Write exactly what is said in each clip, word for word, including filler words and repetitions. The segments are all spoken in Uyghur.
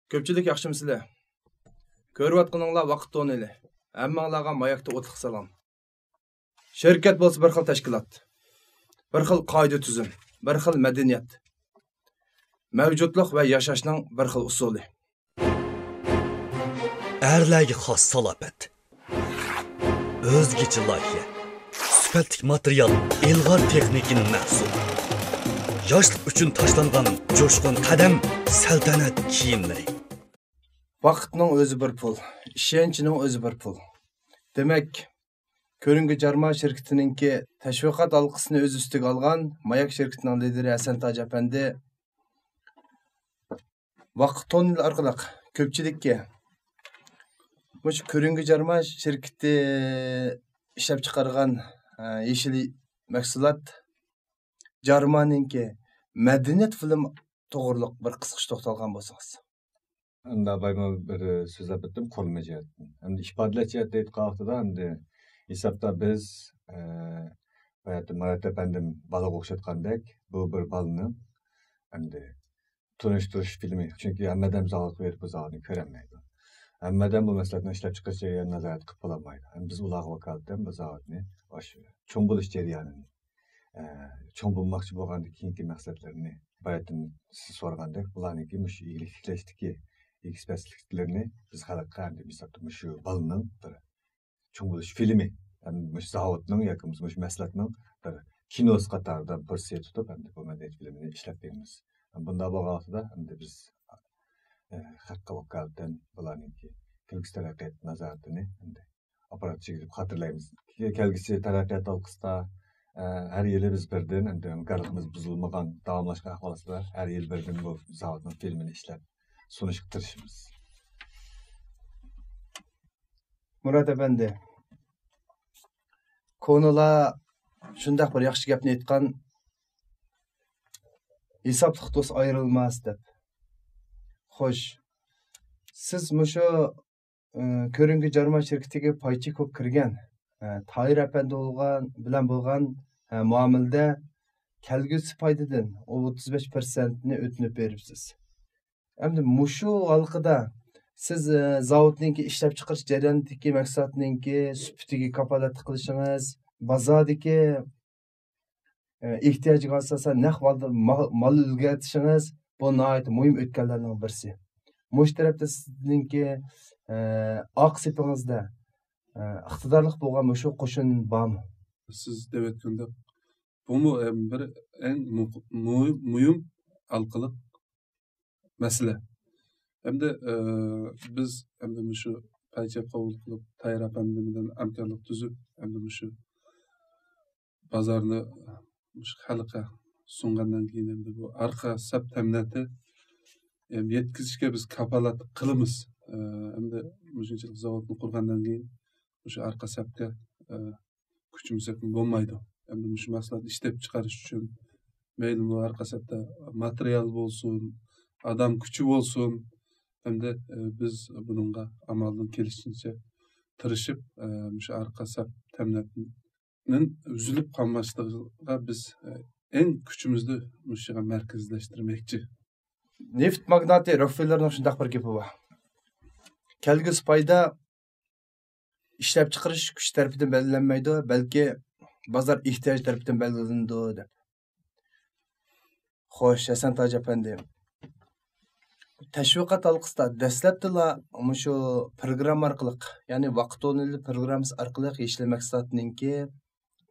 كۆپچىلىك ياخشىمۇسىلەر؟ كۆرۈۋاتقىنىڭلار ۋاقىت تونېلى. ھەممىڭلارغا ماياكتا ئوتلۇق سالام. شىركەت بولسا بىر خىل تەشكىلات، بىر خىل قائىدە-تۈزۈم، بىر خىل مەدەنىيەت، مەۋجۇتلۇق ۋە ياشاشنىڭ بىر خىل ئۇسۇلى. ئەرلەرگە خاس سالاپەت، ئۆزگىچە لايىھە، سۈپەتلىك ماتېرىيال، ئىلغار تېخنىكىنىڭ مەھسۇلى، ياشلىق ئۈچۈن تاشلانغان جۇشقۇن قەدەم، سەلتەنەت كىيىملىرى. ۋاقىتنىڭ ئۆزى بىر پۇل، ئىشەنچنىڭ ئۆزى بىر پۇل. دېمەك، كۆرۈنگۈ جارما شىركىتىنىڭكى تەشۋىقات ھالقىسىنى ئۆز ئۈستىگە ئالغان ماياك شىركىتىنىڭ لىدىرى ھەسەن تاج ئەپەندى ۋاقىت تونېلى ئارقىلىق كۆپچىلىككە مۇشۇ كۆرۈنگۈ جارما شىركىتى ئىشلەپچىقارغان، ئە، يېشىل مەھسۇلات جارمانىڭكى مەدەنىيەت فىلىم توغرۇلۇق بىر قىسقىچە توختالغان بولسىڭىز. ئەمدى ئابايمۇ بىر سۆزلەپ ئۆتتۈم قۇرۇلما جەھەتتىن. ئەمدى ئىپادىلەش جەھەتتە ئېيتقان ۋاقتىدا، ئەمدى ھېسابتا بىز، ئە، باياتىن مۇرات ئەپەندىم بالىغا ئوخشاتقاندەك، بۇ بىر بالىنىڭ ئەمدى تونۇشتۇرۇش فىلىمى. چۈنكى ھەممە ئادەم زاۋۇتقا بېرىپ بۇ زاۋۇتنى كۆرەلمەيدۇ. ھەممە ئادەم بۇ مەھسۇلاتنى ئىشلەپچىقىرىش جەريانىنى نازارەت قىلىپ بولالمايدۇ. ھەم بىز ئۇلارغا ۋاكالىتەن بۇ زاۋۇتنى ئاشۇ چوڭ بولۇش جەريانىنى، ئە، چوڭ بولماقچى بولغاندىكى كېيىنكى مەقسەتلىرىنى باياتىن سىز سورىغاندەك، بۇلارنىڭكى مۇشۇ ئىگىلىك تىكلەشتىكى ئېكسپەرتلىكلىرىنى بىز خەلققە ئەمدى مىسالدا مۇشۇ بالىنىڭ بىر چوڭ بولۇش فىلىمى، يەنى مۇشۇ زاۋۇتنىڭ ياكى بولمىسا مۇشۇ مەھسۇلاتنىڭ بىر كىنوسى قاتارىدا بىر سىيە تۇتۇپ، ئەمدى بۇ مەدەنىيەت فىلىمىنى ئىشلەپ بېرىمىز. بۇنداق بولغان ۋاقتىدا ئەمدى بىز، ئە، خەلققە ۋاكالىتەن بۇلارنىڭكى كەلگۈسى تەرەققىيات نازارىتىنى ئەمدى ئاپپاراتچىغا دەپ خاتىرىلەيمىز. كەلگۈسى تەرەققىيات ھالقىسىدا، ئە، ھەر يىلى بىز بىردىن، ئەمدى ھەمكارلىقىمىز بۇزۇلمىغان، داۋاملاشقان ئەھۋالدا ھەر يىلى بىردىن بۇ زاۋۇتنىڭ فىلىمىنى ئىشلەپ سۇنۇشقا تىرىشىمىز. مۇرات ئەپەندى، كونىلار شۇنداق بىر ياخشى گەپنى ئېيتقان، «ھېسابلىق دوست ئايرىلماس» دەپ. خوش، سىز مۇشۇ، ئى، كۆرۈنگۈ جارما شىركىتىگە پايچى بولۇپ كىرگەن، ئە، تاھىر ئەپەندى بولغان، بىلەن بولغان، ئە، مۇئامىلىدە كەلگۈسى پايدىدىن ئوتتۇز بەش پىرسەنتنى ئۆتۈنۈپ بېرىپسىز. ئەمدى مۇشۇ ھالقىدا سىز، ئە، زاۋۇتنىڭكى ئىشلەپچىقىرىش جەريانىدىكى مەھسۇلاتنىڭكى سۈپىتىگە كاپالەتلىك قىلىشىڭىز، بازاردىكى، ئە، ئېھتىياجغا ئاساسەن نەق ھالدا مال، مال ئىلگىرىتىشىڭىز، بۇ ناھايىتى مۇھىم ئۆتكەللەرنىڭ بىرسى. مۇشۇ تەرەپتە سىزنىڭكى، ئە، ئارقا سېپىڭىزدە، ئە، ئىقتىدارلىق بولغان مۇشۇ قوشۇن بارمۇ؟ سىز دەۋەتكەندەك، بۇمۇ، ئە، بىر ئەڭ مۇ-، مۇ-، مۇھىم ھالقىلىق مەسىلە. ئەمدى، ئە، بىز ئەمدى مۇشۇ پايچە قوبۇل قىلىپ، تاھىر ئەپەندى بىلەن ھەمكارلىق تۈزۈپ، ئەمدى مۇشۇ بازارنى مۇشۇ خەلققە سۇنغاندىن كېيىن، ئەمدى بۇ ئارقا سەپ تەمىناتى، ئەمدى يەتكۈزۈشكە بىز كاپالەت قىلىمىز. ئە، ئەمدى مۇشۇنچىلىك زاۋۇتنى قۇرغاندىن كېيىن مۇشۇ ئارقا سەپكە، ئە، كۈچىمىز يەتمەي بولمايدۇ. ئەمدى مۇشۇ مەھسۇلاتنى ئىشلەپچىقىرىش ئۈچۈن مەيلى بۇ ئارقا سەپتە ماتېرىيال بولسۇن، ئادەم كۈچى بولسۇن، ئەمدى، ئە، بىز بۇنىڭغا ئامالدىن كېلىشىچە تىرىشىپ، ئە، مۇشۇ ئارقا سەپ تەمىناتىنىڭ ئۈزۈلۈپ قالماسلىقىغا بىز، ئە، ئەڭ كۈچىمىزنى مۇشۇ يەرگە مەركەزلەشتۈرمەكچى. نېفىت ماگناتى روكفېللېرنىڭ شۇنداق بىر گېپى بار. كەلگۈسى پايدا ئىشلەپچىقىرىش كۈچى تەرىپىدىن بەلگىلەنمەيدۇ، بەلكى بازار ئېھتىياجى تەرىپىدىن بەلگىلىنىدۇ، دەپ. خوش، ھەسەن تاج ئەپەندى. تەشۋىقات ھالقىسىدا دەسلەپتىلا مۇشۇ پروگرامما ئارقىلىق، يەنى ۋاقىت تونېلى پروگراممىسى ئارقىلىق يېشىل مەھسۇلاتنىڭكى،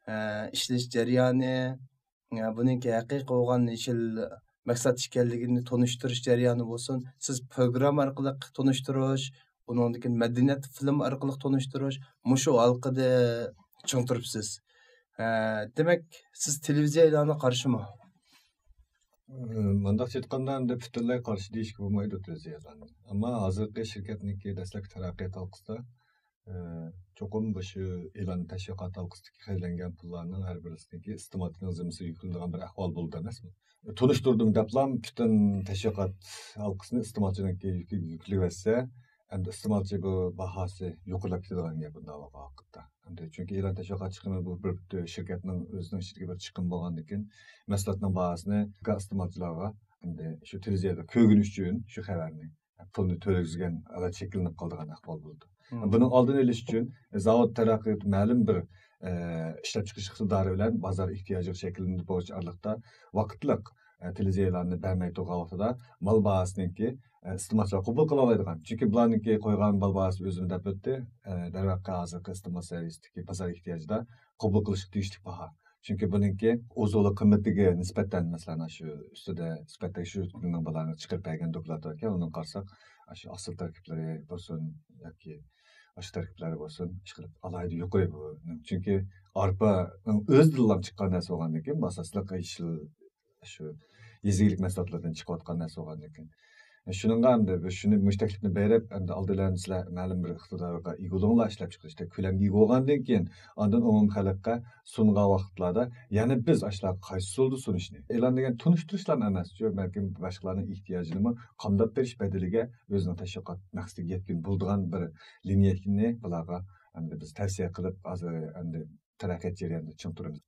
ئە، ئىشلىنىش جەريانى، ئە، بۇنىڭكى ھەقىقىي بولغان يېشىل مەھسۇلات ئىكەنلىكىنى تونۇشتۇرۇش جەريانى بولسۇن، سىز پروگرامما ئارقىلىق تونۇشتۇرۇش، ئۇنىڭدىن كېيىن مەدەنىيەت فىلىم ئارقىلىق تونۇشتۇرۇش، مۇشۇ ھالقىدە چىڭ تۇرۇپسىز. ئە، دېمەك، سىز تېلېۋىزىيە ئېلانىغا قارشىمۇ؟ مۇنداقچە ئېيتقاندا، ئەمدى پۈتۈنلەي قارشى دېيىشكە بولمايدۇ تېلېۋىزىيە ئېلانىنى. ئەمما ھازىرقى شىركەتنىڭكى دەسلەپكى تەرەققىيات ھالقىسىدا ئە، چوقۇم بۇ شۇ ئېلان تەشۋىقات ھالقىسىدىكى خەجلەنگەن پۇللارنىڭ ھەر بىرسىنىڭكى ئىستېمالچىنىڭ زىممىسىگە يۈكلىنىدىغان بىر ئەھۋال بولىدۇ ئەمەسمۇ؟ تونۇشتۇردۇم دەپلا پۈتۈن تەشۋىقات ھالقىسىنى ئىستېمالچىنىڭكى يۈكى-، يۈكلىۋەتسە، ئەمدى ئىستېمالچى بۇ باھاسى يۇقىرىلاپ كېتىدىغان گەپ بۇنداق بولغان ۋاقىتتا. ئەمدى چۈنكى ئېلان تەشۋىقات چىقىمى بۇ بىر شىركەتنىڭ ئۆزىنىڭ ئىچىدىكى بىر چىقىمى بولغاندىن كېيىن، مەھسۇلاتنىڭ باھاسىنى ئىستېمالچىلارغا ئەمدى شۇ تېلېۋىزىيەدە كۆرگىنى ئۈچۈن شۇ خەۋەرنى پۇلنى تۆلىگۈزگەن ھالەت شەكىللىنىپ قالىدىغان ئەھۋال بولىدۇ. بۇنىڭ ئالدىنى ئېلىش ئۈچۈن زاۋۇت تەرەققىي مەلۇم بىر، ئە، ئىشلەپچىقىرىش ئىقتىدارى بىلەن بازار ئېھتىياجىغا شەكىللىنىپ بولغۇچە ئارىلىقتا ۋاقىتلىق، ئە، تېلېۋىزىيە ئېلانىنى بەرمەي تۇرغان ۋاقتىدا مال باھاسىنىڭكى، ئە، ئىستېمالچىلار قوبۇل قىلالايدىغان. چۈنكى بۇلارنىڭكى قويغان مال باھاسى ئۆزىمۇ دەپ ئۆتتى. ئە، دەرۋەقە ھازىرقى ئىستېمال سەۋىيەسىدىكى بازار ئېھتىياجىدا قوبۇل قىلىشقا تېگىشلىك باھا. چۈنكى بۇنىڭكى ئوزۇقلۇق قىممىتىگە نىسبەتەن، مەسىلەن، شۇ ئۈستىدە سۈپەت تەكشۈرۈش بۇلارنى چىقىرىپ بەرگەن دوكلات باركەن، ئۇنى قارىساق، شۇ ھاسىل تەركىبلىرى بولسۇن ياكى ئاشۇ تەركىبلەر بولسۇن، ئىشقىلىپ ئالاھىدە يۇقىرى بۇ. چۈنكى ئارپانىڭ ئۆزىدىنلا چىققان نەرسە بولغاندىن كېيىن، بۇ ئاساسلىق يېشىل، شۇ يېزا ئىگىلىك مەھسۇلاتلىرىدىن چىقىۋاتقان نەرسە بولغاندىن كېيىن. شۇنىڭغا ئەمدى بىز شۇنى، مۇشۇ تەكلىپنى بېرىپ، ئەمدى ئالدى بىلەن سىلەر مەلۇم بىر ئىقتىدارغا ئىگە بولۇڭلار، ئىشلەپچىقىرىشتا كۆلەمگە ئىگە بولغاندىن كېيىن، ئاندىن ئومۇمىي خەلققە سۇنغان ۋاقىتلاردا يەنە بىز ئاشۇلارغا قايسى ئۇسۇلدا سۇنۇشنى، ئېلان دېگەن تونۇشتۇرۇشلام ئەمەس، شۇ بەلكىم باشقىلارنىڭ ئېھتىياجىنىمۇ قامداپ بېرىش بەدىلىگە ئۆزىنىڭ تەشۋىقات مەقسىتىگە يەتكىلى بولىدىغان بىر لىنىيەنى بۇلارغا ئەمدى بىز تەۋسىيە قىلىپ، ھازىر ئەمدى تەرەققىيات جەريانىدا چىڭ تۇرىمىز.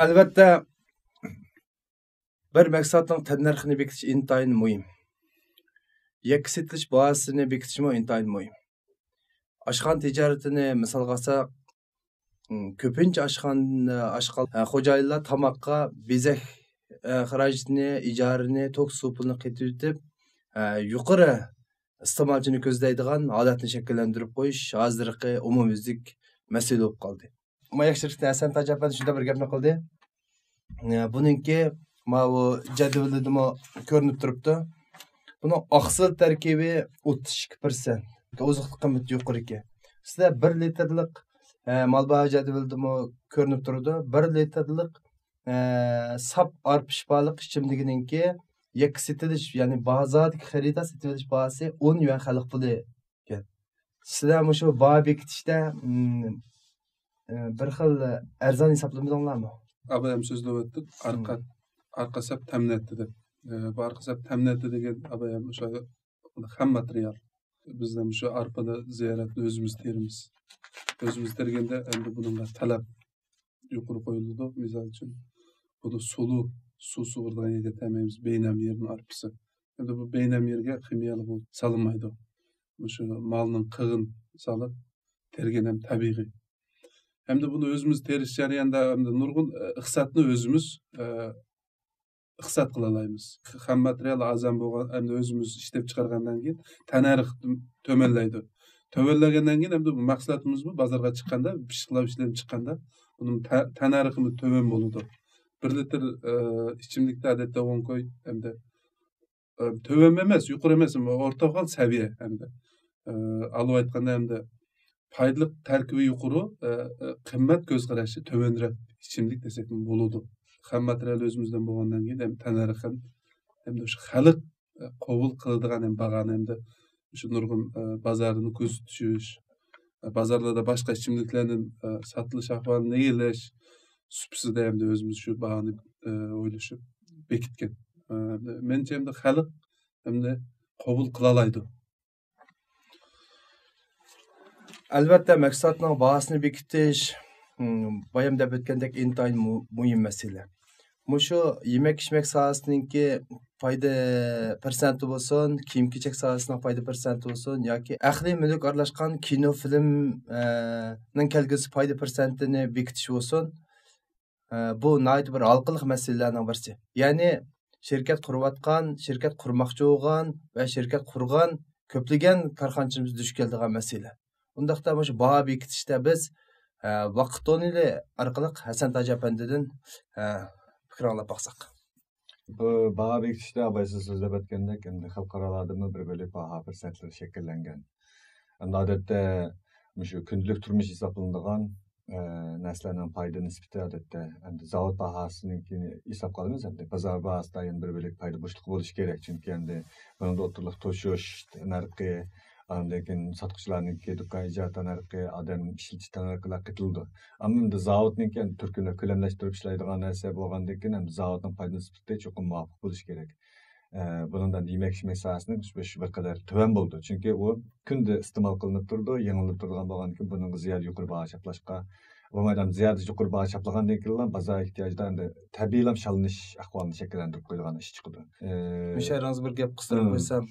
ئەلۋەتتە، بىر مەھسۇلاتنىڭ تەننەرخىنى بېكىتىش ئىنتايىن مۇھىم. يەككە سېتىلىش باھاسىنى بېكىتىشمۇ ئىنتايىن مۇھىم. ئاشخانا تىجارىتىنى مىسالغا ئالساق، م، كۆپىنچە ئاشخانا، ئاشخانا، ئە، خوجايىنلار تاماققا بېزەك، ئە، خىراجىتىنى، ئىجارىنى، توك سۇ پۇلىنى قېتىۋېتىپ، ئە، يۇقىرى ئىستېمالچىنى كۆزلەيدىغان ھالەتنى شەكىللەندۈرۈپ قويۇش ھازىرقى ئومۇميۈزلۈك مەسىلە بولۇپ قالدى. ماياك شىركىتى ھەسەن تاج ئەپەندى شۇنداق بىر گەپنى قىلدى. ئە، بۇنىڭكى ماۋۇ جەدۋىلىدىمۇ كۆرۈنۈپ تۇرۇپتۇ. بۇنىڭ ئاقسىل تەركىبى ئوتتۇز ئىككى پىرسەنت. ئوزۇقلۇق قىممىتى يۇقىرىكەن. سىلەر بىر لىتىرلىق، ئە، مال باھا جەدۋىلىدىمۇ كۆرۈنۈپ تۇرىدۇ. بىر لىتىرلىق، ئە، ساپ ئارپا شىپالىق ئىچىملىكىنىڭكى يەككە سېتىلىش، يەنى بازاردىكى خېرىدار سېتىۋېلىش باھاسى ئون يۈەن خەلق پۇلى ئىكەن. سىلەر مۇشۇ باھا بېكىتىشتە، م، ئە، بىر خىل ئەرزان ھېسابلىمىدىڭلارمۇ؟ ئابايام سۆزلەۋەتتى. ئارقا، ئارقا سەپ تەمىنەتتى دەپ. ئە، بۇ ئارقا سەپ تەمىنەتتى دېگەن ئابايام ئوشۇ خام ماتېرىيال. بىزدە مۇشۇ ئارپىنى زىرائەتنى ئۆزىمىز تېرىمىز. ئۆزىمىز تېرىگەندە ئەمدى بۇنىڭغا تەلەپ يۇقىرى قويۇلىدۇ. مىسال ئۈچۈن، بۇنى سۇلۇ، سۇ سۇغۇرىدىغان يەرگە تەمەيمىز، بەينەم يېرىنىڭ ئارپىسى. ئەمدى بۇ بەينەم يېرىگە خىمىيەلىك سالىنمايدۇ. مۇشۇ مالنىڭ قىغىن سالىپ تېرىگەن ھەم تەبىئىي. ھەمدە بۇنى ئۆزىمىز تېرىش جەريانىدا ھەمدە نۇرغۇن، ئە، ئىقتىسادنى ئۆزىمىز، ئە، ئىقتىساد قىلالايمىز. خام ماتېرىيال ئارزان بولغان، ئەمدى ئۆزىمىز ئىشلەپ چىقارغاندىن كېيىن تەننەرخ تۆۋەنلەيدۇ. تۆۋەنلىگەندىن كېيىن ئەمدى بۇ مەھسۇلاتىمىزمۇ بازارغا چىققاندا، پىششىقلاپ ئىشلىنىپ چىققاندا، بۇنىڭ تە-، تەننەرخىمۇ تۆۋەن بولىدۇ. بىر لىتىر، ئە، ئىچىملىكتە ئادەتتە ۋونكوي ئەمدى، ئە، تۆۋەن ئەمەس، يۇقىرى ئەمەس، ئورتا خىل سەۋىيە ئەمدى. ئە، ئالىپ ئېيتقاندا ئەمدى پايدىلىق تەركىبى يۇقىرى، ئە، ئە، قىممەت كۆز قاراشى تۆۋەنرەك ئىچىملىك دېسەكمۇ بولىدۇ. خام ماتېرىيال ئۆزىمىزدىن بولغاندىن كېيىن ھەم تەننەرخ ھەم، ھەمدە شۇ خەلق، ئە، قوبۇل قىلىدىغان ھەم باھانى ھەمدە شۇ نۇرغۇن، ئە، بازارنى كۆزىتىش، ئە، بازارلاردا باشقا ئىچىملىكلەرنىڭ، ئە، ساتىلىش ئەھۋالىنى ئىگىلەش سۇپىسىدا ھەمدە ئۆزىمىز شۇ باھانى، ئە، ئويلىشىپ بېكىتكەن. ئە، مېنىڭچە ھەمدە خەلق ھەمدە قوبۇل قىلالايدۇ. ئەلۋەتتە، مەھسۇلاتنىڭ باھاسىنى بېكىتىش، م، بايام دەپ ئۆتكەندەك، ئىنتايىن مۇ-، مۇھىم مەسىلە. مۇشۇ يېمەك-ئىچمەك ساھەسىنىڭكى پايدا پىرسەنتى بولسۇن، كىيىم-كېچەك ساھەسىنىڭ پايدا پىرسەنتى بولسۇن ياكى ئەقلىي مۈلۈك ئارىلاشقان كىنو، فىلىم، ئە، نىڭ كەلگۈسى پايدا پىرسەنتىنى بېكىتىش بولسۇن، ئە، بۇ ناھايىتى بىر ھالقىلىق مەسىلىلەرنىڭ بىرسى. يەنى شىركەت قۇرۇۋاتقان، شىركەت قۇرماقچى بولغان ۋە شىركەت قۇرغان كۆپلىگەن كارخانىچىلىرىمىز دۇچ كېلىدىغان مەسىلە. ئۇنداقتا مۇشۇ باھا بېكىتىشتە بىز، ئە، ۋاقىت تونېلى ئارقىلىق ھەسەن تاج ئەپەندىدىن، ئە، پىكىر ئاڭلاپ باقساق. بۇ باھا بېكىتىشتە ئاباي سىز سۆزلەپ ئۆتكەندەك، ئەمدى خەلقئارالاردىمۇ بىر بۆلەك باھا پىرسەنتلىرى شەكىللەنگەن. ئەمدى ئادەتتە مۇشۇ كۈندىلىك تۇرمۇش ھېسابلىنىدىغان، ئە، نەرسىلەرنىڭ پايدا نىسبىتى ئادەتتە ئەمدى زاۋۇت باھاسىنىڭكىنى ھېسابقا ئالىمىز. ئەمدى بازار باھاسىدا يەنە بىر بۆلەك پايدا بوشلۇقى بولۇشى كېرەك. چۈنكى ئەمدى بۇنىڭدا ئوتتۇرىلىق توشۇش نەرخى، ئاندىن كېيىن ساتقۇچىلارنىڭكى دۇكان ئىجارە تەننەرخى، ئادەم ئىشلىتىش تەننەرخىلەر قېتىلىدۇ. ئەمما ئەمدى زاۋۇتنىڭكى ئەمدى تۈركۈملەپ، كۆلەملەشتۈرۈپ ئىشلەيدىغان نەرسە بولغاندىن كېيىن، ئەمدى زاۋۇتنىڭ پايدا نىسبىتى چوقۇم مۇۋاپىق بولۇشى كېرەك. ئە، بۇنىڭدا يېمەك-ئىچمەك ساھەسىنىڭ بىر، بىر قەدەر تۆۋەن بولىدۇ. چۈنكى ئۇ كۈندە ئىستېمال قىلىنىپ تۇرىدۇ، يېڭىلىنىپ تۇرىدىغان بولغاندىكىن، بۇنىڭغا زىيادە يۇقىرى باھا چاپلاشقا بولمايدۇ. زىيادە يۇقىرى باھا چاپلىغاندىن كېيىنلا بازار ئېھتىياجىدا ئەمدى تەبىئىيلا شاللىنىش ئەھۋالىنى شەكىللەندۈرۈپ قويىدىغان ئىش چىقىدۇ. ئە، مۇشۇ يەرىڭىزگە بىر گەپ قىستۇرۇپ قويسام،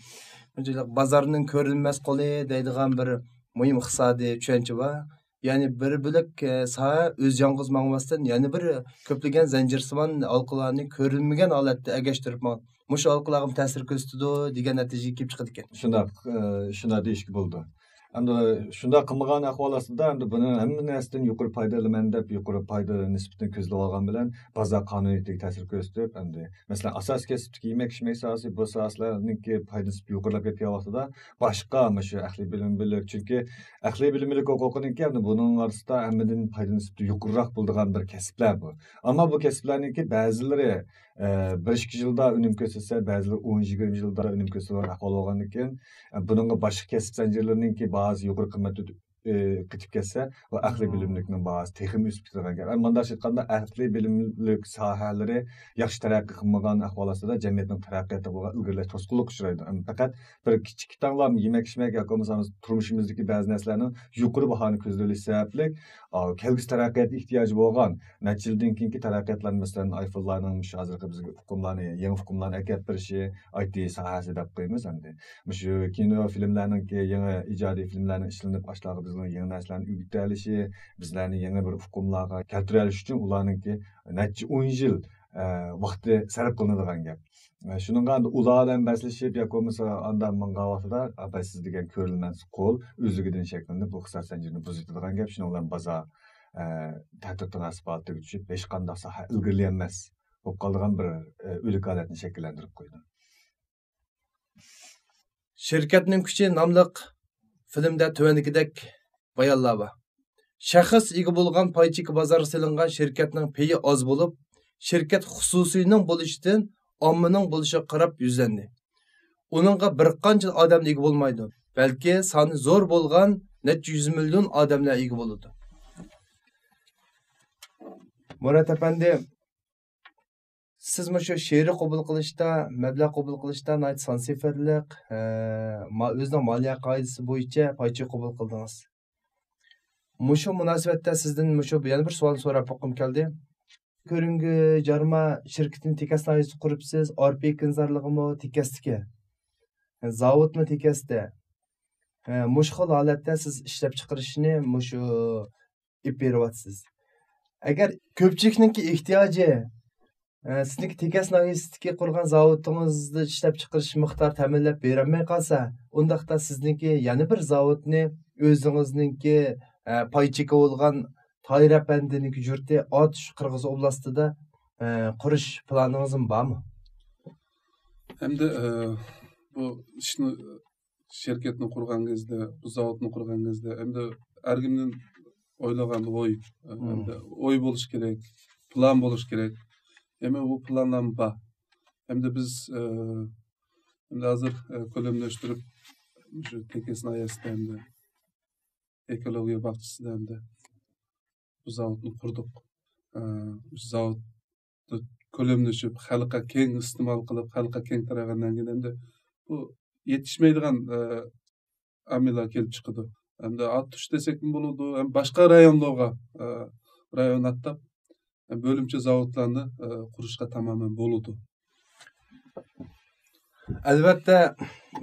بۇنچىلىك بازارنىڭ كۆرۈنمەس قولى دەيدىغان بىر مۇھىم ئىقتىسادىي چۈشەنچە بار. يەنى بىر بۆلەك، ئە، ساھە ئۆزى يالغۇز ماڭماستىن، يەنە بىر كۆپلىگەن زەنجىرسىمان ھالقىلارنى كۆرۈنمىگەن ھالەتتە ئەگەشتۈرۈپ ماڭ-، مۇشۇ ھالقىلارغىمۇ تەسىر كۆرسىتىدۇ دېگەن نەتىجىگە كېلىپ چىقىدىكەن. شۇنداق، ئە، شۇنداق دېيىشكە بولىدۇ. ئەمدى شۇنداق قىلمىغان ئەھۋال ئاستىدا، ئەمدى بۇنى ھەممە نەرسىدىن يۇقىرى پايدا ئالىمەن دەپ، يۇقىرى پايدا نىسبىتىنى كۆزلەۋالغان بىلەن، بازار قانۇنىيىتىگە تەسىر كۆرسىتىپ، ئەمدى، مەسىلەن، ئاساسىي كەسىپتىكى يېمەك-ئىچمەك ساھەسى، بۇ ساھەلەرنىڭكى پايدا نىسبىتى يۇقىرىلاپ كەتكەن ۋاقتىدا، باشقا مۇشۇ ئەقلىي بۆلۈنمىلىك، چۈنكى ئەقلىي بۆلۈنمىلىك ھوقۇقىنىڭكى، ئەمدى بۇنىڭ ئارىسىدا ھەممىدىن پايدا نىسبىتى يۇقىرىراق بولىدىغان بىر كەسىپلەر بۇ. ئەمما بۇ كەسىپلەرنىڭكى بەزىلىرى، ئە، بىر ئىككى يىلدا ئۈنۈم كۆرسەتسە، بەزىلىرى ئون، يىگىرمە يىلدا ئۈنۈم كۆرسىتىدىغان ئەھۋال بولغاندىكىن، ئە، بۇنىڭغا باشقا كەسىپ زەنجىرلىرىنىڭكى باھاسى يۇقىرى قىممەتتە ئۆ-، قېتىپ كەتسە، بۇ ئەقلىي بىلىملىكنىڭ باھاسى تېخىمۇ ئۆسۈپ كېتىدىغان گەپ. ئەمما مۇنداقچە ئېيتقاندا، ئەقلىي بىلىملىك ساھەلىرى ياخشى تەرەققىي قىلمىغان ئەھۋال ئاستىدا جەمئىيەتنىڭ تەرەققىياتىغا بولغان ئىلگىرىلەش توسقۇنلۇققا ئۇچرايدۇ. ئەمما پەقەت بىر كىچىك تاڭلام يېمەك-ئىچمەك ياكى بولمىسا تۇرمۇشىمىزدىكى بەزى نەرسىلەرنىڭ يۇقىرى باھانى كۆزلىۋېلىش سەۋەبلىك، ئا، كەلگۈسى تەرەققىياتقا ئېھتىياجى بولغان نەچچە يىلدىن كېيىنكى تەرەققىياتلار، مەسىلەن، ئايفونلارنىڭ مۇشۇ ھازىرقى بىزگە ئۇقۇملارنى، يېڭى ئۇقۇملارنى ئەكەپ بېرىشى، ئاي تى ساھەسى دەپ قويىمىز ئەمدى. مۇشۇ كىنو فىلىملەرنىڭكى يېڭى ئىجادىي فىلىملەرنىڭ ئىشلىنىپ، ئاشۇلارغا بىزنىڭ يېڭى نەرسىلەرنى ئۆگىتەلىشى، بىزلەرنى يېڭى بىر ئۇقۇملارغا كەلتۈرەلىشى ئۈچۈن ئۇلارنىڭكى نەچچە ئون يىل، ئە، ۋاقتى سەرپ قىلىنىدىغان گەپ. ئە، شۇنىڭغا ئۇلار بىلەن بەسلىشىپ ياكى بولمىسا ئانداق ماڭغان ۋاقتىدا، ئاپا سىز دېگەن كۆرۈنمەس قول ئۆزلۈكىدىن شەكىللىنىپ، بۇ ئىقتىساد زەنجىرىنى بۇزۇۋېتىدىغان گەپ. شۇنىڭ بىلەن بازار، ئە، تەتۈر تاناسىپ ھالىتىگە چۈشۈپ، ھېچقانداق ساھە ئىلگىرىلىيەلمەس بولۇپ قالىدىغان بىر، ئە، ئۆلۈك ھالەتنى شەكىللەندۈرۈپ قويىدۇ. شىركەتنىڭ كۈچى ناملىق فىلىمدە تۆۋەندىكىدەك بايانلار بار. شەخس ئىگە بولغان پاي چېكى بازارغا سېلىنغان شىركەتنىڭ پېيى ئاز بولۇپ، شىركەت خۇسۇسىينىڭ بولۇشىدىن ئاممىنىڭ بولۇشىغا قاراپ يۈزلەندى. ئۇنىڭغا بىر قانچە ئادەملا ئىگە بولمايدۇ، بەلكى سانى زور بولغان نەچچە يۈز مىليون ئادەملەر ئىگە بولىدۇ. مۇرات ئەپەندى، سىز مۇشۇ شېئىرنى قوبۇل قىلىشتا، مەبلەغ قوبۇل قىلىشتا ناھايىتى سانسىفەرلىق، ئە، ما-، ئۆزىنىڭ مالىيە قائىدىسى بويىچە پاي چېكى قوبۇل قىلدىڭىز. مۇشۇ مۇناسىۋەتتە سىزدىن مۇشۇ يەنە بىر سوئالنى سوراپ باققۇم كەلدى. كۆرۈنگۈ جارما شىركىتىنى تېكەس ناھىيەسىدە قۇرۇپسىز، ئارپا ئېكىنزارلىقىمۇ تېكەستىكەن. زاۋۇتمۇ تېكەستە. ئە، مۇشۇ خىل ھالەتتە سىز ئىشلەپچىقىرىشنى مۇشۇ ئېلىپ بېرىۋاتىسىز. ئەگەر كۆپچىلىكنىڭكى ئېھتىياجى، ئە، سىزنىڭكى تېكەس ناھىيەسىدىكى قۇرغان زاۋۇتىڭىزدا ئىشلەپچىقىرىش مىقدارى تەمىنلەپ بېرەلمەي قالسا، ئۇنداقتا سىزنىڭكى يەنە بىر زاۋۇتنى ئۆزىڭىزنىڭكى، ئە، پاي چېكى بولغان تاھىر ئەپەندىنىڭكى يۇرتى ئاتۇش قىرغىز ئوبلاستىدا، ئە، قۇرۇش پىلانىڭىزمۇ بارمۇ؟ ئەمدى، ئە، بۇ ئىشنى، شىركەتنى قۇرغان گېزىدە، بۇ زاۋۇتنى قۇرغان گېزىدە، ئەمدى ئەركىندىن ئويلىغان ئوي، ئەمدى ئوي بولۇش كېرەك، پىلان بولۇش كېرەك. ئەمما بۇ پىلانلارمۇ بار. ئەمدى بىز، ئە، ئەمدى ھازىر، ئە، كۆلەملەشتۈرۈپ، مۇشۇ تېكەس ناھىيەسىدە ئەمدى ئېكولوگىيە باغچىسىدا ئەمدى بۇ زاۋۇتنى قۇردۇق. ئە، مۇشۇ زاۋۇت كۆلەملىشىپ، خەلققە كەڭ ئىستېمال قىلىپ، خەلققە كەڭ تارايغاندىن كېيىن ئەمدى بۇ يېتىشمەيدىغان، ئە، ئامىللار كېلىپ چىقىدۇ. ئەمدى ئاتۇش دېسەكمۇ بولىدۇ، ھەم باشقا رايونلارغا، ئە، رايون ئاتاپ، ھەم بۆلۈمچە زاۋۇتلارنى، ئە، قۇرۇشقا تامامەن بولىدۇ. ئەلۋەتتە،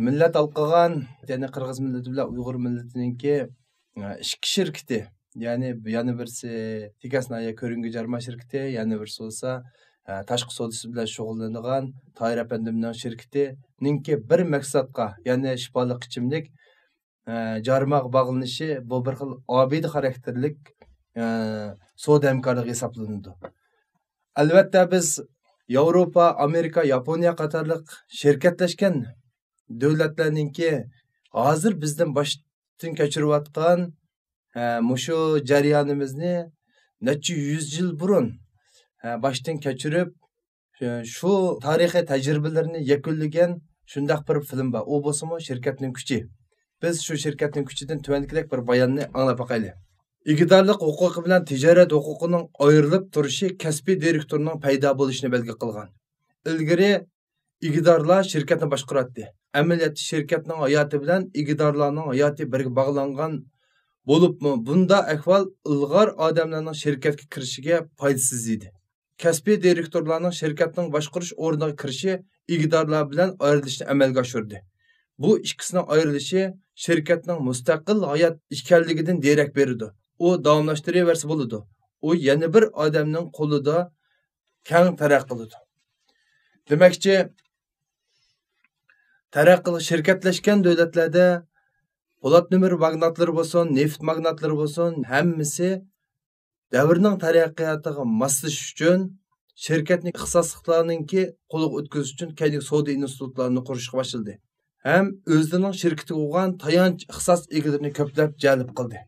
مىللەت ھالقىغان، يەنى قىرغىز مىللىتى بىلەن ئۇيغۇر مىللىتىنىڭكى، ئە، ئىككى شىركىتى، يەنى يەنە بىرسى تېكەس ناھىيە كۆرۈنگۈ جارما شىركىتى، يەنە بىرسى بولسا، ئە، تاشقى سودىسى بىلەن شۇغۇللىنىدىغان تاھىر ئەپەندىمنىڭ شىركىتىنىڭكى بىر مەقسەتقا، يەنى شىپالىق ئىچىملىك، ئە، جارماغا باغلىنىشى، بۇ بىر خىل ئابىدە خاراكتېرلىك، ئە، سودا ھەمكارلىقى ھېسابلىنىدۇ. ئەلۋەتتە، بىز ياۋروپا، ئامېرىكا، ياپونىيە قاتارلىق شىركەتلەشكەن دۆلەتلەرنىڭكى ھازىر بىزدىن باشتىن كەچۈرۈۋاتقان، ئە، مۇشۇ جەريانىمىزنى نەچچە يۈز يىل بۇرۇن، ئە، باشتىن كەچۈرۈپ، شۇ تارىخىي تەجرىبىلىرىنى يەكۈنلىگەن شۇنداق بىر فىلىم بار. ئۇ بولسىمۇ شىركەتنىڭ كۈچى. بىز شۇ شىركەتنىڭ كۈچىدىن تۆۋەندىكىدەك بىر باياننى ئاڭلاپ باقايلى. ئىگىدارلىق ھوقۇقى بىلەن تىجارەت ھوقۇقىنىڭ ئايرىلىپ تۇرۇشى كەسپىي دىرېكتورنىڭ پەيدا بولۇشىنى بەلگە قىلغان. ئىلگىرى ئىگىدارلار شىركەتنى باشقۇراتتى. ئەمەلىيەتتە شىركەتنىڭ ھاياتى بىلەن ئىگىدارلارنىڭ ھاياتى بىرگە باغلانغان بولۇپمۇ، بۇنداق ئەھۋال ئىلغار ئادەملەرنىڭ شىركەتكە كىرىشىگە پايدىسىز ئىدى. كەسپىي دىرېكتورلارنىڭ شىركەتنىڭ باشقۇرۇش ئورنىغا كىرىشى ئىگىدارلار بىلەن ئايرىلىشنى ئەمەلگە ئاشۇردى. بۇ ئىككىسىنىڭ ئايرىلىشى شىركەتنىڭ مۇستەقىل ھايات ئىكەنلىكىدىن دېرەك بېرىدۇ. ئۇ داۋاملاشتۇرۇۋەرسە بولىدۇ. ئۇ يەنە بىر ئادەمنىڭ قولىدا كەڭ تەرەققىي قىلىدۇ. دېمەكچى، تەرەققىي، شىركەتلەشكەن دۆلەتلەردە پولات نۆمۈر ماگناتلىرى بولسۇن، نېفىت ماگناتلىرى بولسۇن، ھەممىسى دەۋرنىڭ تەرەققىياتىغا ماسلىشىش ئۈچۈن شىركەتنى ئىختىساسلىقلارنىڭكى قولىغا ئۆتكۈزۈش ئۈچۈن كەينىگە سودا ئىنستىتۇتلارنى قۇرۇشقا باشلىدى ھەم ئۆزلىرىنىڭ شىركىتىگە بولغان تايانچ ئىختىساس ئىگىلىرىنى كۆپلەپ جەلپ قىلدى.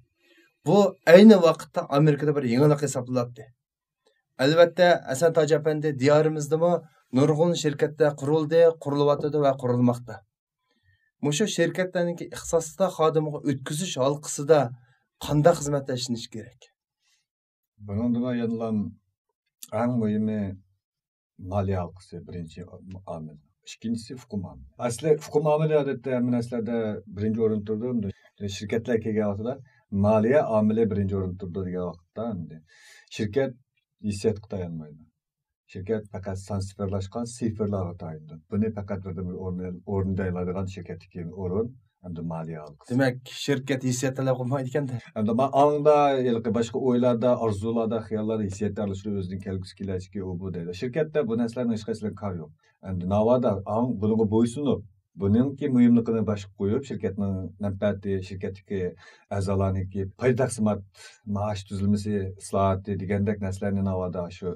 بۇ ئەينى ۋاقىتتا ئامېرىكىدا بىر يېڭىلىق ھېسابلىناتتى. ئەلۋەتتە، ھەسەن تاج ئەپەندى، دىيارىمىزدىمۇ نۇرغۇن شىركەتلەر قۇرۇلدى، قۇرۇلۇۋاتىدۇ ۋە قۇرۇلماقتا. مۇشۇ شىركەتلەرنىڭكى ئىختىساسلىقلار خادىمىغا ئۆتكۈزۈش ھالقىسىدا قانداق خىزمەتلەر ئىشلىنىشى كېرەك؟ بۇنىڭدىمۇ يەنىلا ئەڭ مۇھىمى مالىيە ھالقىسى بىرىنچى ئامىل. ئىككىنچىسى ئۇقۇم ئامىلى. ئەسلى ئۇقۇم ئامىلى ئادەتتە ھەممە نەرسىلەردە بىرىنچى ئورۇندا تۇرىدۇ. شىركەتلەر كەلگەن ۋاقتىدا مالىيە ئامىلى بىرىنچى ئورۇندا تۇرىدۇ دېگەن ۋاقىتتا، ئەمدى شىركەت ھېسسىياتقا تايانمايدۇ. شىركەت پەقەت سان سىفىرلاشقان سىفىرلارغا تايىنىدۇ. بۇنى پەقەت بىردىنبىر ئورۇن-، ئورۇندايلايدىغان شىركەتتىكى ئورۇن ئەمدى مالىيە ھالقىسى. دېمەك، شىركەت ھېسسىيات تەلەپ قىلمايدىكەن-دە. ئەمدى ما-، ئاڭدا ھېلىقى باشقا ئويلاردا، ئارزۇلاردا، خىياللاردا ھېسسىيات ئارىلاشتۇرۇپ ئۆزىنىڭ كەلگۈسى كېلەچىكى ئۇ بۇ دەيدۇ. شىركەتتە بۇ نەرسىلەرنىڭ ھېچقايسىسىدىن كار يوق. ئەمدى ناۋادا ئاڭ بۇنىڭغا بويسۇنۇپ، بۇنىڭكى مۇھىملىقىنى باشقا قويۇپ، شىركەتنىڭ مەنپەئەتى، شىركەتتىكى ئەزالارنىڭكى پايدا تەقسىمات، مائاش تۈزۈلمىسى ئىسلاھاتى دېگەندەك نەرسىلەرنى ناۋادا شۇ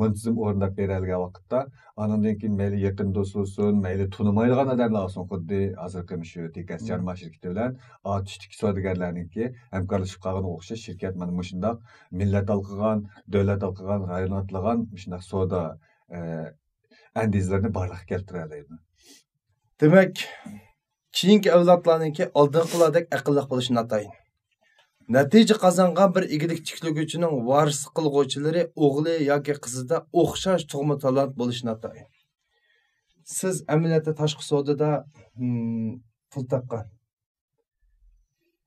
مۇنتىزىم ئورۇنداپ بېرەلىگەن ۋاقىتتا، ئانىڭدىن كېيىن مەيلى يېقىن دوست بولسۇن، مەيلى تونۇمايدىغان ئادەملەر بولسۇن، خۇددى ھازىرقى مۇشۇ تېكەس جارما شىركىتى بىلەن ئاتۇشتىكى سودىگەرلەرنىڭكى ھەمكارلىشىپ قالغىنىغا ئوخشاش شىركەت مانا مۇشۇنداق مىللەت ھالقىغان، دۆلەت ھالقىغان، رايون ئاتلىغان مۇشۇنداق سودا، ئە، ئەندىزىلىرىنى بارلىققا كەلتۈرەلەيدۇ. دېمەك، كېيىنكى ئەۋلادلارنىڭكى ئالدىنقىلاردەك ئەقىللىق بولۇشى ناتايىن. نەتىجە قازانغان بىر ئىگىلىك تىكلىگۈچىنىڭ ۋارىسلىق قىلغۇچىلىرى ئوغلى ياكى قىزىدا ئوخشاش تۇغما تالانت بولۇشى ناتايىن. سىز ئەمەلىيەتتە تاشقى سودىدا، ھىم، پۇل تاپقان.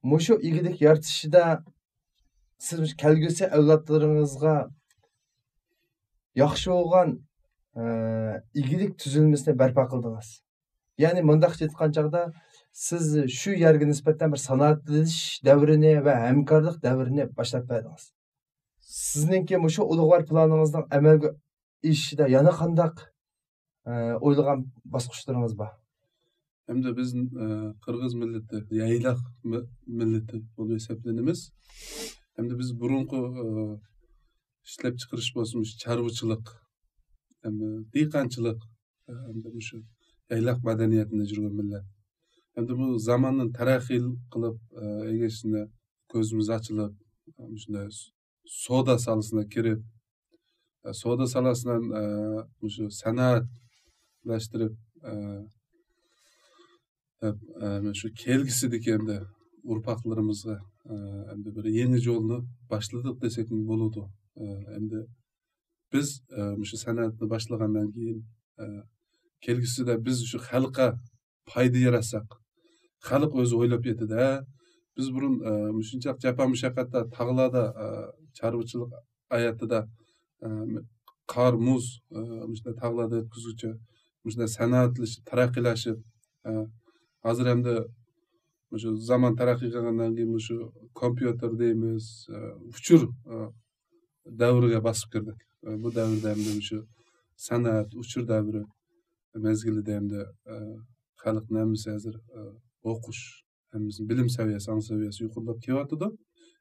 مۇشۇ ئىگىلىك يارىتىشىدا سىز كەلگۈسى ئەۋلادلىرىڭىزغا ياخشى بولغان، ئە، ئىگىلىك تۈزۈلمىسىنى بەرپا قىلدىڭىز. يەنى مۇنداقچە ئېيتقان چاغدا، سىز شۇ يەرگە نىسبەتەن بىر سانائەتلىشىش دەۋرىنى ۋە ھەمكارلىق دەۋرىنى باشلاپ بەردىڭىز. سىزنىڭكى مۇشۇ ئۇلۇغۋار پىلانىڭىزنىڭ ئەمەلگە ئېشىشىدا يەنە قانداق، ئە، ئويلىغان باسقۇچلىرىڭىز بار؟ ئەمدى بىز، ئە، قىرغىز مىللىتى، يايلاق مى-، مىللىتى بولۇپ ھېسابلىنىمىز. ئەمدى بىز بۇرۇنقى، ئە، ئىشلەپچىقىرىش بولسۇن، مۇشۇ چارۋىچىلىق، ئەمدى دېھقانچىلىق، ئەمدى مۇشۇ يايلاق مەدەنىيەتىنى يۈرگەن مىللەت. ئەمدى بۇ زاماننىڭ تەرەققىي قىلىپ، ئە، ئىگىسىنى كۆزىمىز ئاچىلىپ، مۇشۇنداق سودا ساھەسىنى كىرىپ، ئە، سودا ساھەسىنى، ئە، مۇشۇ سەنئەتلەشتۈرۈپ، ئە، دەپ، ئە، مەن شۇ كەلگۈسىدىكى ئەمدى ئۇرپاقلىرىمىزغا، ئە، ئەمدى بىر يېڭى يولنى باشلىدۇق دېسەكمۇ بولىدۇ. ئە، ئەمدى بىز، ئە، مۇشۇ سەنئەتنى باشلىغاندىن كېيىن، ئە، كەلگۈسىدە بىز شۇ خەلققە پايدا ياراتساق، خەلق ئۆزى ئويلاپ يېتىدۇ. ھە، بىز بۇرۇن، ئە، مۇشۇنچە جاپا مۇشەققەتتە تاغلاردا، ئە، چارۋىچىلىق ھاياتىدا، ئە، قار، مۇز، ئە، مۇشۇنداق تاغلاردا ئۆتكۈزگۈچە مۇشۇنداق سانائەتلىشىپ، تەرەققىيلىشىپ، ئە، ھازىر ئەمدى مۇشۇ زامان تەرەققىي قىلغاندىن كېيىن مۇشۇ كومپيۇتېر دەيمىز، ئە، ئۇچۇر، ئە، دەۋرىگە باسىپ كىردۇق. ئە، بۇ دەۋردە ئەمدى مۇشۇ سانائەت، ئۇچۇر دەۋرى مەزگىلىدە ئەمدى، ئە، خەلقنىڭ ھەممىسى ھازىر، ئە، ئوقۇش، ھەممىسى بىلىم سەۋىيەسى، ئاڭ سەۋىيەسى يۇقىرىلاپ كېلىۋاتىدۇ.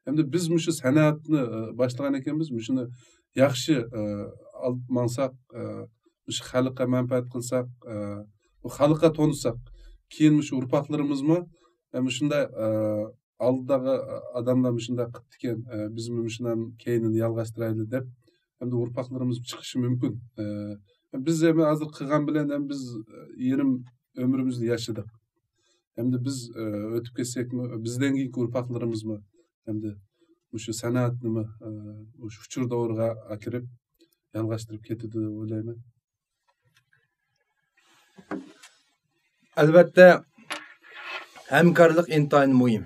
ئەمدى بىز مۇشۇ سەنئەتنى، ئە، باشلىغان ئىكەنمىز، مۇشۇنى ياخشى، ئە، ئالىپ ماڭساق، ئە، مۇشۇ خەلققە مەنپەئەت قىلساق، ئە، بۇ خەلققە تونۇتساق، كېيىن مۇشۇ ئۇرپاقلىرىمىزمۇ، ئە، مۇشۇنداق، ئە، ئالدىغى ئاداملار مۇشۇنداق قىپتىكەن، ئە، بىزمۇ مۇشۇنىڭ كەينىنى يالغاشتۇرايلى دەپ، ئەمدى ئۇرپاقلىرىمىز چىقىشى مۇمكىن. ئە، بىز ئەمدى ھازىر قىلغان بىلەن ئەمدى بىز، ئە، يېرىم ئۆمرىمىزنى ياشىدۇق. ھەمدە بىز، ئە، ئۆتۈپ كەتسەكمۇ، بىزدىن كېيىنكى ئۇرپاقلىرىمىزمۇ ھەمدە مۇشۇ سەنئەتنىمۇ، ئە، مۇشۇ ئۇچۇر دەۋرىگە ئەكىرىپ، يالغاشتۇرۇپ كېتىدۇ دەپ ئويلايمەن. ئەلۋەتتە، ھەمكارلىق ئىنتايىن مۇھىم.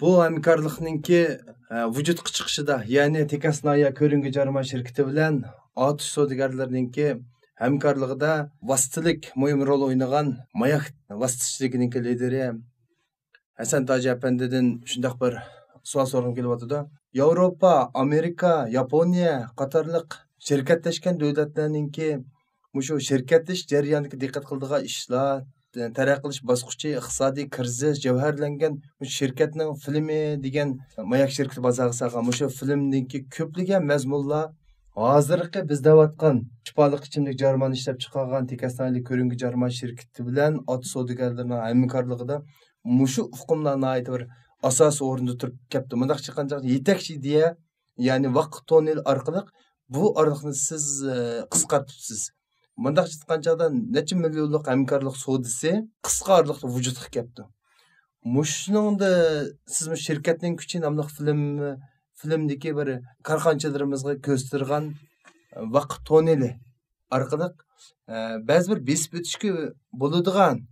بۇ ھەمكارلىقنىڭكى، ئە، ۋۇجۇدقا چىقىشىدا، يەنى تېكەس ناھىيە كۆرۈنگۈ جارما شىركىتى بىلەن ئاتۇش سودىگەرلىرىنىڭكى ھەمكارلىقىدا ۋاسىتىلىك مۇھىم رول ئوينىغان ماياك ۋاسىتىچىلىكىنىڭكى لىدىرى ھەسەن تاجى ئەپەندىدىن شۇنداق بىر سوئال سورىغۇم كېلىۋاتىدۇ. ياۋروپا، ئامېرىكا، ياپونىيە قاتارلىق شىركەتلەشكەن دۆلەتلەرنىڭكى مۇشۇ شىركەتلىشىش جەريانىدىكى دىققەت قىلىدىغان ئىشلار، تەرەققىي قىلىش باسقۇچى، ئىقتىسادىي كىرىزىس، جەۋھەرلەنگەن مۇشۇ شىركەتنىڭ فىلىمى دېگەن ماياك شىركىتى بازارغا سالغان مۇشۇ فىلىمدىكى كۆپلىگەن مەزمۇنلار ھازىرقى بىز دەۋاتقان شىپالىق ئىچىملىك جارمانى ئىشلەپ چىقارغان تېكەس ناھىيەلىك كۆرۈنگۈ جارما شىركىتى بىلەن ئاتۇش سودىگەرلىرىنىڭ ھەمكارلىقىدا مۇشۇ ئۇقۇملار ناھايىتى بىر ئاساسىي ئورۇندا تۇرۇپ كەپتۇ. مۇنداقچە ئېيتقاندا، يېتەكچى ئىدىيە، يەنى ۋاقىت توننېلى ئارقىلىق بۇ ئارىلىقنى سىز، ئە، قىسقارتىپسىز. مۇنداقچە ئېيتقان چاغدا نەچچە مىليونلۇق ھەمكارلىق سودىسى قىسقا ئارىلىقتا ۋۇجۇدقا كەپتۇ. مۇشۇنىڭدا سىز مۇشۇ شىركەتنىڭ كۈچى ناملىق فىلىم، فىلىمدىكى بىر كارخانىچىلىرىمىزغا كۆرسىتىدىغان ۋاقىت توننېلى ئارقىلىق، ئە، بەزى بىر بېسىپ ئۆتۈشكە بولىدىغان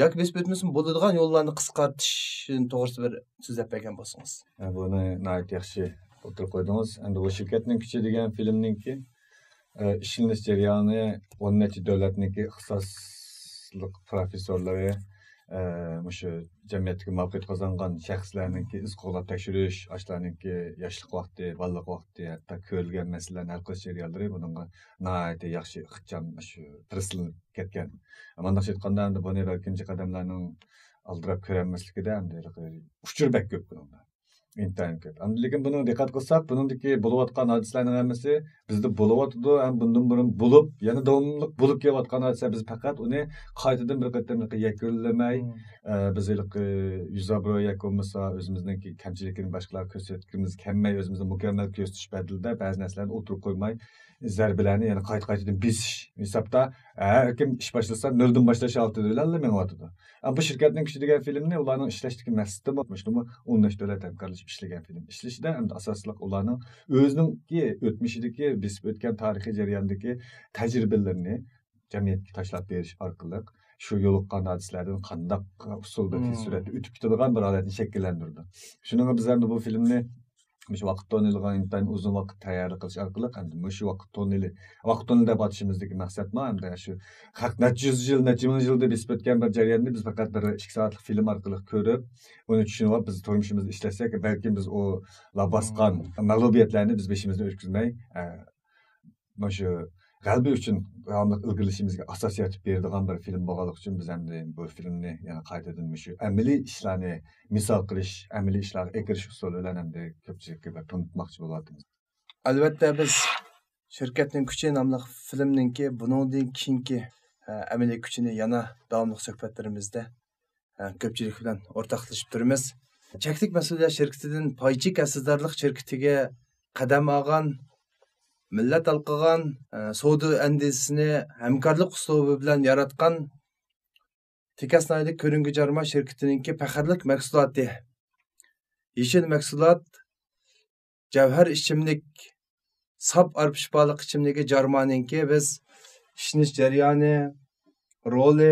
ياكى بېسىپ ئۆتمىسىمۇ بولىدىغان يوللارنى قىسقارتىش توغرىسىدا بىر سۆزلەپ بەرگەن بولسىڭىز. ھە، بۇنى ناھايىتى ياخشى ئوتتۇرىغا قويدىڭىز. ئەمدى بۇ شىركەتنىڭ كۈچى دېگەن فىلىمنىڭكى، ئە، ئىشلىنىش جەريانى ئون نەچچە دۆلەتنىڭكى ئىختىساسلىق پروفېسسورلىرى، ئە، مۇشۇ جەمئىيەتتىكى مۇۋەپپەقىيەت قازانغان شەخسلەرنىڭكى ئىز قوغلاپ تەكشۈرۈش، ئاشۇلارنىڭكى ياشلىق ۋاقتى، بالىلىق ۋاقتى، ھەتتا كۆرۈلگەن مەسىلىلەرنى ھەل قىلىش جەريانلىرى بۇنىڭغا ناھايىتى ياخشى، ئىخچام، شۇ پىرسىلىنىپ كەتكەن. مۇنداقچە ئېيتقاندا، ئەمدى بۇنى بەلكىم جىق ئادەملەرنىڭ ئالدىراپ كۆرەلمەسلىكىدە، ئەمدى ھېلىقى ئۇچۇر بەك كۆپ بۇنىڭدا. ئىنتايىن كۆپ. ئەمدى لېكىن بۇنىڭغا دىققەت قىلساق، بۇنىڭدىكى بولۇۋاتقان ھادىسىلەرنىڭ ھەممىسى بىزدە بولۇۋاتىدۇ، ھەم بۇندىن بۇرۇن بولۇپ، يەنە داۋاملىق بولۇپ كېلىۋاتقان ھادىسە. بىز پەقەت ئۇنى قايتىدىن بىر قېتىم يەكۈنلىمەي، مم. ئە، بىز ھېلىقى يۈز ئابرۇي ياكى بولمىسا ئۆزىمىزنىڭكى كەمچىلىكىنى باشقىلارغا كۆرسەتكۈمىز كەلمەي، ئۆزىمىزنى مۇكەممەل كۆرسىتىش بەدىلىدە بەزى نەرسىلەرنى ئوتتۇرىغا قويماي، زەربىلەرنى يەنە قايتا-قايتىدىن بېسىش ھېسابتا، ھەر كىم ئىش باشلىسا، نۆلدىن باشلاش ھالىتىدە بىلەنلا مېڭىۋاتىدۇ. ئە، بۇ شىركەتنىڭ كۈچى دېگەن فىلىمنى ئۇلارنىڭ ئىشلەشتىكى مەقسىتىمۇ مۇشۇمۇ ئون نەچچە دۆلەت ھەمكارلىشىپ ئىشلىگەن فىلىم ئىشلىشىدە، ئەمدى ئاساسلىق ئۇلارنىڭ ئۆزىنىڭكى ئۆتمۈشىدىكى، بېسىپ ئۆتكەن تارىخىي جەرياندىكى تەجرىبىلىرىنى جەمئىيەتكە تاشلاپ بېرىش ئارقىلىق شۇ يولۇققان ھادىسىلەردىن قانداق ئۇسۇلدا تېز مم. سۈرئەتتە ئۆتۈپ كېتىدىغان بىر ھالەتنى شەكىللەندۈرىدۇ. شۇنىڭغا بىز ئەمدى بۇ فىلىمنى مۇشۇ ۋاقىت توننېلىغا ئىنتايىن ئۇزۇن ۋاقىت تەييارلىق قىلىش ئارقىلىق، ئەمدى مۇشۇ ۋاقىت توننېلى، ۋاقىت توننېلى دەپ ئاتىشىمىزدىكى مەقسەتمۇ، ئەمدى شۇ خەق نەچچە يۈز يىل، نەچچە مىڭ يىلدا بېسىپ ئۆتكەن بىر جەرياننى بىز پەقەت بىر ئىككى سائەتلىك فىلىم ئارقىلىق كۆرۈپ، ئۇنى چۈشىنىپ، بىز تۇرمۇشىمىزدا ئىشلەتسەك، بەلكىم بىز ئۇلار باسقان مەغلۇبىيەتلەرنى بىز بېشىمىزدىن ئۆتكۈزمەي، ئە، مۇشۇ غەلىبە ئۈچۈن داۋاملىق ئىلگىرىلىشىمىزگە ئاساس يارىتىپ بېرىدىغان بىر فىلىم بولغانلىقى ئۈچۈن، بىز ئەمدى بۇ فىلىمنى يەنە قايتىدىن مۇشۇ ئەمەلىي ئىشلارنى مىسال قىلىش، ئەمەلىي ئىشلارغا ئەكىرىش ئۇسۇلى بىلەن ئەمدى كۆپچىلىككە بىر تونۇتماقچى بولۇۋاتىمىز. ئەلۋەتتە، بىز شىركەتنىڭ كۈچى ناملىق فىلىمنىڭكى بۇنىڭدىن كېيىنكى، ئە، ئەمەلىي كۈچىنى يەنە داۋاملىق سۆھبەتلىرىمىزدە ئە، كۆپچىلىك بىلەن ئورتاقلىشىپ تۇرىمىز. چەكلىك مەسئۇلىيەت شىركىتىدىن پايچىك ھەسسىدارلىق شىركىتىگە قەدەم ئالغان، مىللەت ھالقىغان، ئە، سودا ئەندىزىسىنى ھەمكارلىق ئۇسلۇبى بىلەن ياراتقان تېكەس ناھىيەلىك كۆرۈنگۈ جارما شىركىتىنىڭكى پەخىرلىك مەھسۇلاتى، يېشىل مەھسۇلات، جەۋھەر ئىچىملىك، ساپ ئارپا شىپالىق ئىچىملىكى جارمانىڭكى بىز ئىشلىنىش جەريانى، رولى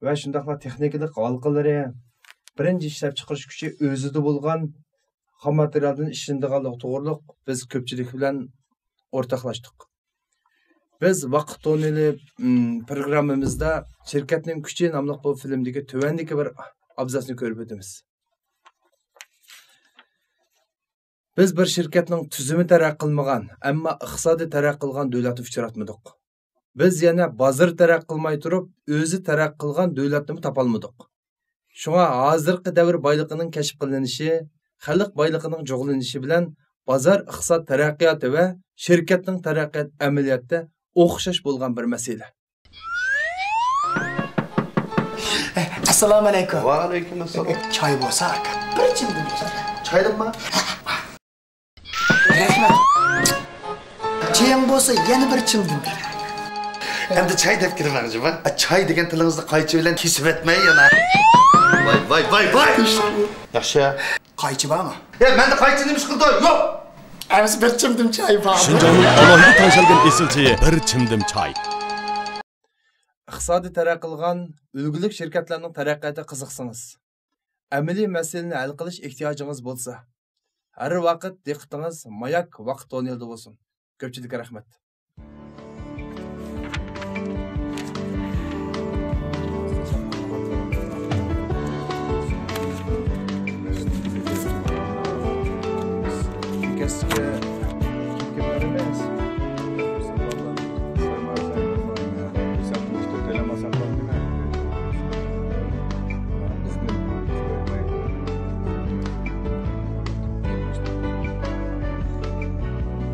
ۋە شۇنداقلا تېخنىكىلىق ھالقىلىرى، بىرىنچى ئىشلەپچىقىرىش كۈچى ئۆزىدە بولغان خام ماتېرىيالدىن ئىشلىنىدىغانلىقى توغرۇلۇق بىز كۆپچىلىك بىلەن ئورتاقلاشتۇق. بىز ۋاقىت توننېلى، م، پروگراممىمىزدا شىركەتنىڭ كۈچى ناملىق بۇ فىلىمدىكى تۆۋەندىكى بىر ئابزاسنى كۆرۈپ ئۆتىمىز. بىز بىر شىركەتنىڭ تۈزۈمى تەرەققىي قىلمىغان، ئەمما ئىقتىسادى تەرەققىي قىلغان دۆلەتنى ئۇچراتمىدۇق. بىز يەنە بازىرى تەرەققىي قىلماي تۇرۇپ، ئۆزى تەرەققىي قىلغان دۆلەتنىمۇ تاپالمىدۇق. شۇڭا ھازىرقى دەۋر بايلىقىنىڭ كەشىپ قىلىنىشى، خەلق بايلىقىنىڭ جۇغلىنىشى بىلەن بازار ئىقتىساد تەرەققىياتى ۋە شىركەتنىڭ تەرەققىيات ئەمەلىيەتتە ئوخشاش بولغان بىر مەسىلە. ئەسسالامۇئەلەيكۇم. ۋەئەلەيكۇم ئەسسالام. چاي بولسا، ئاكا، بىر چىمدىم. چايلىقما؟ رەھمەت. چېيىڭ بولسا، يەنە بىر چىمدىم. ئەمدى چاي دەپ كىرمەڭ، جۇما. چاي دېگەن تىلىڭىزنى قايچا بىلەن كېسىۋەتمەي يەنە. ۋاي، ۋاي، ۋاي، ۋاي! ياخشى. قايچى بارمۇ؟ يا، مەندە قايچى نېمە ئىش قىلىدۇ؟ يوق! ئەمىسە بىر چىمدىم چاي بار. شىنجاڭنىڭ ئالاھىدە تەڭشەلگەن ئېسىل چېيى، بىر چىمدىم چاي. ئىقتىسادى تەرەققىي قىلغان ئۈلگىلىك شىركەتلەرنىڭ تەرەققىياتىغا قىزىقسىڭىز، ئەمەلىي مەسىلىنى ھەل قىلىش ئېھتىياجىڭىز بولسا، ھەر ۋاقىت دىققىتىڭىز ماياك ۋاقىت تونېلىدا بولسۇن. كۆپچىلىككە رەھمەت.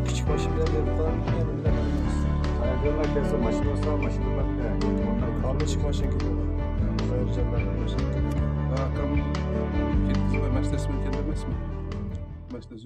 كىچىك ماشىنا بىلەن بېرىپ قالامىز، يەنە بىلەن بېرىمىز. ئايرىلما كەلسە، ماشىنا بولسا، ماشىنا بار. ئالدى كىچىك ماشىنا كېتىدۇ. خەيرجانلار ماشىنا كېتىدۇ. ئاكام كەتكۈزۈپ مەسلىھەت بىلەن كەلدى ئەمەسمۇ؟ مەسلىھەت